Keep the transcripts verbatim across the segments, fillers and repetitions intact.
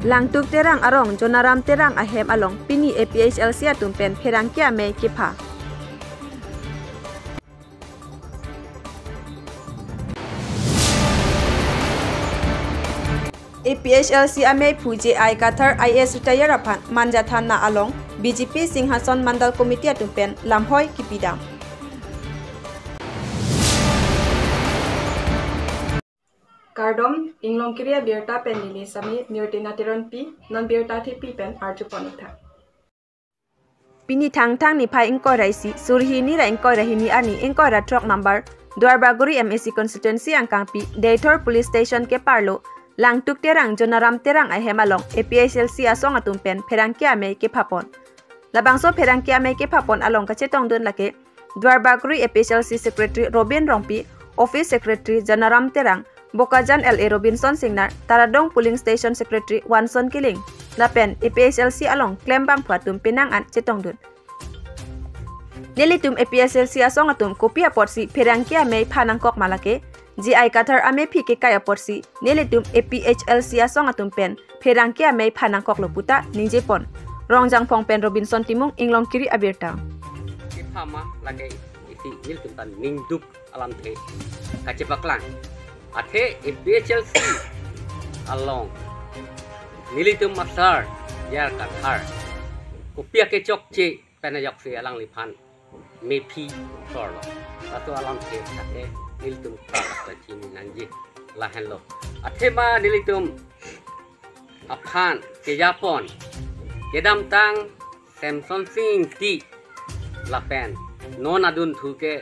Langtuk Terang arong Jonaram Terang ahem along pini A P H L C atum pen pherangke amei kepha. A P H L C ameiphu J I Kathar I A S retire aphan Manja Thana along B J P Singhason Mandal Committee atum pen lamhoi kipidam. Kardom, Inglongkiri abirta pen neli sami Mirtina Teronpi, non birta thepi pen arjupon-ik tha. Pini Thangthang niphai ingkoi ra isi, suri hini ra ingkoi ra hini arni ingkoi ra throk number Duarbagori M A C constituency angkangpi Deithor Police Station keparlo Langtuk Terang Jonaram Terang ahem along A P H L C asong atum pen pherangke amei kephapon. Labangso pherangke amei kephapon along kachetongdun lake Duarbagori A P H L C Secretary Robin Rongpi, Office Secretary Jonaram Terang, Bokajan L A Robinson Singnar, Taradong Polling Station Secretary Wanson Killing, lapen A P H L C along klembangphu atum penang an chetongdun. Nelitum A P H L C asong atum kopi apotsi pherangke amei pha nangkok ma lake, J I Kathar ameiphi kekai apotsi nelitum A P H L C asong atum pen pherangke amei pha nangkoklo puta ningjepon. Rongjangphong pen Robinson Timung, Inglongkiri abirta. Kepha ma lake isi nelitum ta ningduk alamthe kachepaklang. Athe A P H L C along nelitum asar J I Kathar kopi akechokche pen ajoksi alangliphan meiphi thorlo. Laso alamthe athe nelitum kachini nangji lahenlo. Athema nelitum aphan kejapon kedamtang Semson Sing Ingti lapen non adunthu ke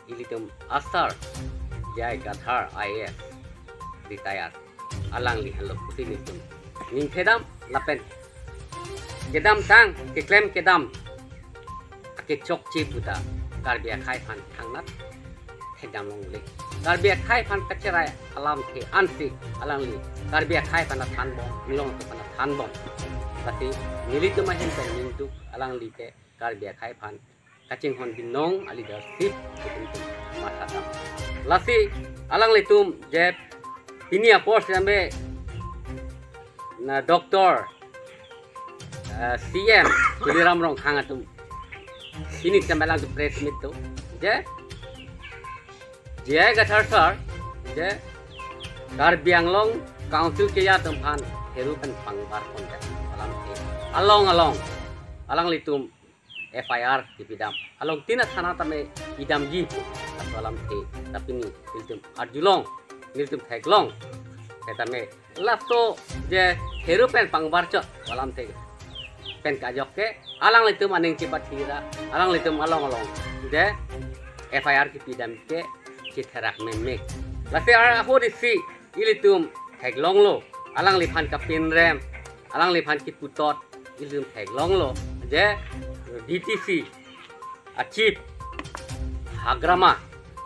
ilitum asar J I Kathar I A S retire, alangli henlo pusi nelitum ningthedam lapen kedamtang keklem kedam akechokche puta Karbi akhei aphan thangnat thekdam longle. Karbi akhei aphan kacherai alamthe ansi alangli Karbi akhei aphan thanbom, Inglong aphan thanbom. Lasi nelitum ahin pen ningduk alangli ke Karbi akhei aphan kachinghon binong a leadership itum tum matha tam. Lasi alanglitum je pini apor seme na Doctor, eh, C M Tuliram Ronghang atum pini seme lang press meet do je J I Kathar sir je Karbi Anglong Council keja atum aphan heru pen pangbar pon alamthe along along alanglitum F I R kipidam. Along tina thana tame idamji pu laso alamthe ta pini nelitum arjulong, nelitum theklong. Setame laso je heru pen pangbar chot alamthe pen kajok ke alanglitum aning chipathira, alanglitum along along je F I R kipidam ke chitherak memek. Lasi ar ahut isi ilitum theklonglo, alangliphan kapinrem, alangliphan kiputot, ilitum theklonglo je D T C a chief Hagrama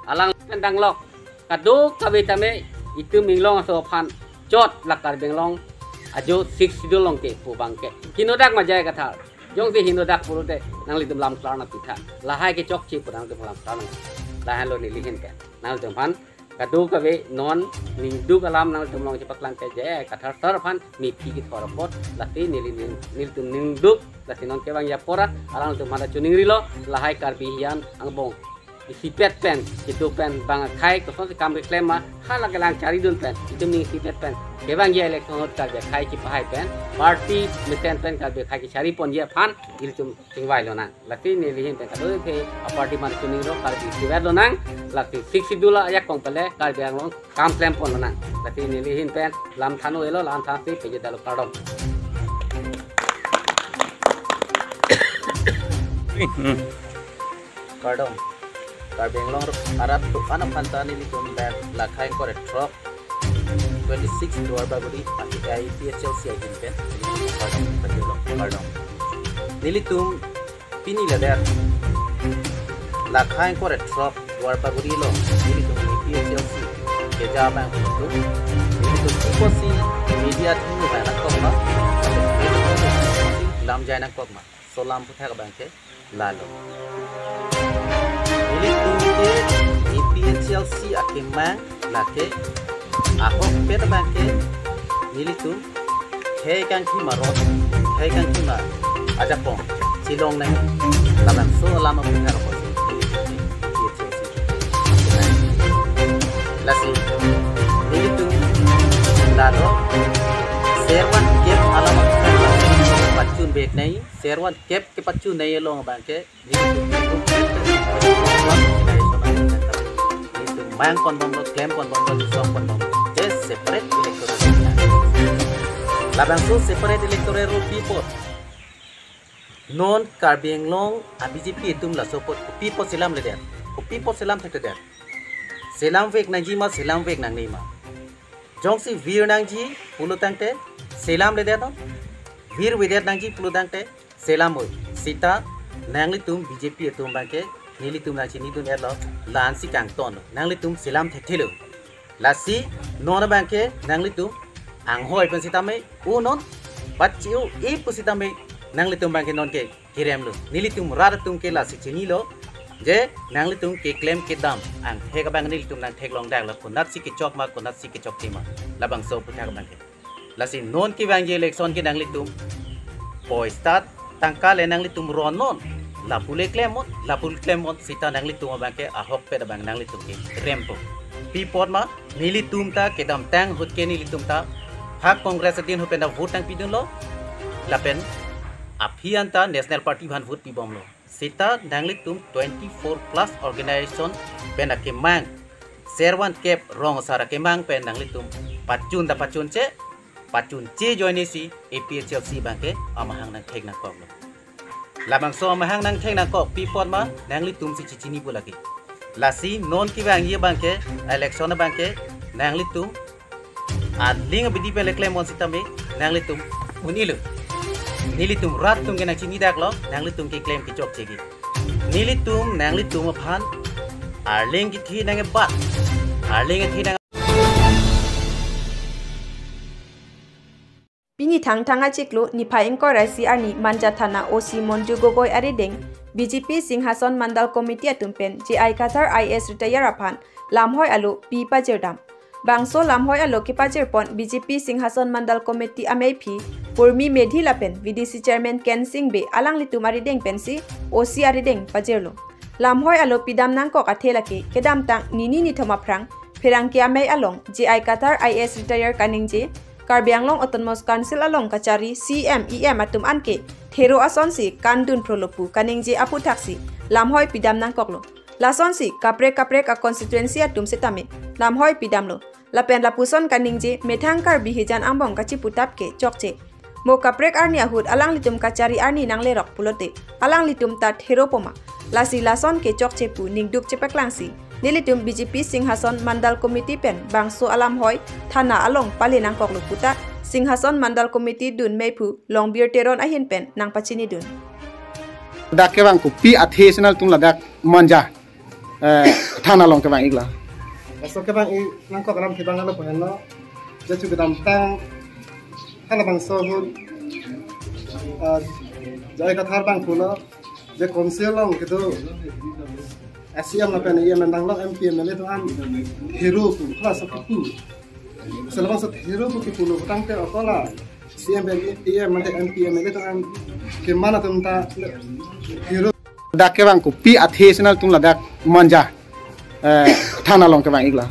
alang pen danglok kadokave tame itum Inglong aso aphan chot la Karbi Anglong ajo Sixth Schedule along ke pu abang ke henodak ma J I Kathar. Jongsi henodak pulote nanglitum lam klar nangpitha. Lahai kechokche pu nangtum lam klar nang. Lahenlo neli ahin pen nangtum aphan kadokave non ningduk alam nangtum along chepaklang ke J I Kathar sir aphan meiphi kethor apot, lasi neli ning-, nelitum ningduk, lasi non kevangji apor alangtum aphan chuningrilo, lahai Karbi hiyan angbong isipet pen, itum pen bang akhei kosonsi kam keklem ma, hala kelang charidun pen, itum ning isipet pen kevangji election ahut Karbi akhei kipahai pen, party mesen pen Karbi akhei kechari ponji aphan ilitum chingvai lonang. Lasi neli ahin pen kadokave a-party aphan chiningri, Karbi isivet lonang. Lasi Sixth Schedule ajakong pele Karbi Anglong kam klem pon lonang. Lasi neli ahin pen lam than-o-elo, lam thansi pejut dalo, kardom. Kardom. Karbi Anglong arat atum aphan ta nelitum pen lakhai ingkoi ra throk twenty-six Duarbagori A P H L C ahin pen kardom, kardom. Nelitum pini ladak lakhai ingkoi ra throk Duarbagori along nelitum A P H L C keja abang nelitum, nelitum kopi apotsi media atum nangkok ma, lam jai nangkok ma, laso lam aphuthak abang ke lalo. Nelitum ke A P H L C akemang lake ahokpet abang ke nelitum Hei kangthim arot, hei kangthim ajakong chelong nang, labangso alam aputhak apotsi. Lasi nelitum lalo servan kep alam aputhak pachun bek nai, servan kep kepachun nai along abangke nelitum mang pon bomlo, klem pon bomlo, disong pon bomlo. Yes, separate electoral. Labangso separate electoral roll pi apot. Non Karbi Anglong a B J P atum laso apot kopi apot selamledet, kopi apot selam thekthedet. Selamvek nangji ma, selamvek nangne ma. Jongsi vir nangji pulo tangte selamledet non. Virvedet nangji pulo tangte selam oi. Seta nanglitum B J P atum abangke nelitum nangchinidun-etlo, la-ansi kangton. Nanglitum selam thekthelo. Lasi non abangke nanglitum anghoi pen sitame u non, bat chi-o-e pu sitame nanglitum abangke nonke keremlo. Nelitum rat atum ke lasi chinilo, je nanglitum keklem kedam angthek abang nelitum nangtheklongdaklo, konatsi kechok ma, konatsi kechokche ma, labangso aputhak abangke. Lasi non kevangji election ke nanglitum poisa tangka le nanglitum ron non. Lapu le klem non, lapu le klem non, seta nanglitum abangke ahokpet abang nanglitum kerempo. Pi apot ma, nelitum ta kedamtang ahut ke nelitum ta ha Congress adin ahut pen ta vote nangpidunlo, lapen aphi anta National Party aphan vote pibomlo. Seta nanglitum twenty-four plus organization pen akemang servan kep rong asar akemang pen nanglitum pachun ta pachunche, pachunche ajoinesi A P H L C abangke amahang nangthek nangkoklo. Labangso amahang nangthek nangkok pi apot ma, nanglitumsi chichini pu lake. Lasi non kevangji abangke, election abangke nanglitum aling abidi pen le klem pon sitame nanglitum un-elo. Nelitum rat atum ke nangchinidaklo, nanglitum keklem kechokche ke. Nelitum nanglitum aphan arleng kethe nang-ebat, arleng kethe nang. Pini Thangthang achiklo niphai ingkoi ra isi arni Manja Thana O C Monju Gogoi arideng B J P Singhason Mandal Committee atum pen J I Kathar I A S retire aphan lamhoi alo pi pajirdam. Bangso lamhoi alo kepajirpon B J P Singhason Mandal Committee ameiphi Purmi Medhi lapen V D C Chairman Kensing Bey alanglitum arideng pensi O C arideng pajirlo. Lamhoi alo pidam nangkok athe lake kedamtang nini nithom aphrang pherangke amei along J I Kathar I A S retire kaningje, Karbi Anglong Autonomous Council along kachari C E M, E M atum anke thero asonsi kandun prolo pu kaningje aphuthaksi lamhoi pidam nangkoklo. Lasonsi kaprek kaprek a constituency atum setame lamhoi pidamlo. Lapen lapuson kaningje methang Karbi hijan angbong kachiputap ke chokche. Mo kaprek arni ahut alanglitum kachari arni nanglerok pulote alanglitum ta theropo ma. Lasi lason ke chokche pu ningduk chepaklangsi nelitum B J P Singhason Mandal Committee pen bangso alamhoi thana along pale nangkoklo puta Singhason Mandal Committee dun meiphu Longbir Teron ahin pen nangpachinidun. Dak kevang kopi athe si nangtum ladak Manja, eh, thana along kevang-iklo? Laso kevang-ik nangkok alam kevang alo pu henlo. Jesu kedamtang halabangso ahut, eh, J I Kathar abang pulo, je council along kedo S C M lapen E M pen danglok M P M L A atum an thero pu, halabangso kepu. Halabangso thero pu kepulo tangte okola C E M pen E M mate M P M L A atum an keman atum ta thero. Dak kevang kopi athe si nangtum ladak Manja, eh, thana along kevang-iklo?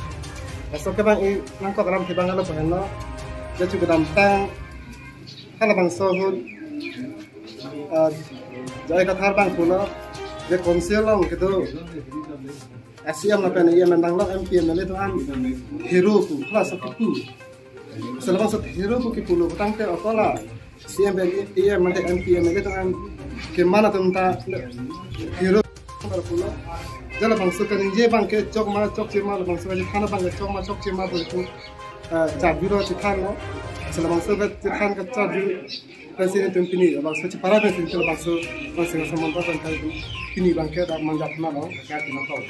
Laso kevang-ik nangkok alam kevang alo pu henlo. Jesu kedamtang halabangso ahut, eh, J I Kathar abang pulo, je council along kedo S C M lapen E M pen danglok M P M L A atum an thero pu, halabangso kepu. Halabangso thero pu kepulo tangte okola C E M pen E M mate M P M L A atum an keman atum ta thero pulo. Je labangso kaningje abangke chok ma chokche ma, labangso kachethan abangke chok ma chokche ma pu, eh, chabiro chethanlo. Halabangso kachethan kachabiro pensi nelitum pini, labangso chepara pensi nelitum labangso, labangso Singhason Mandal pen kai pini abangke dak Manja thana along kachethan nangkok.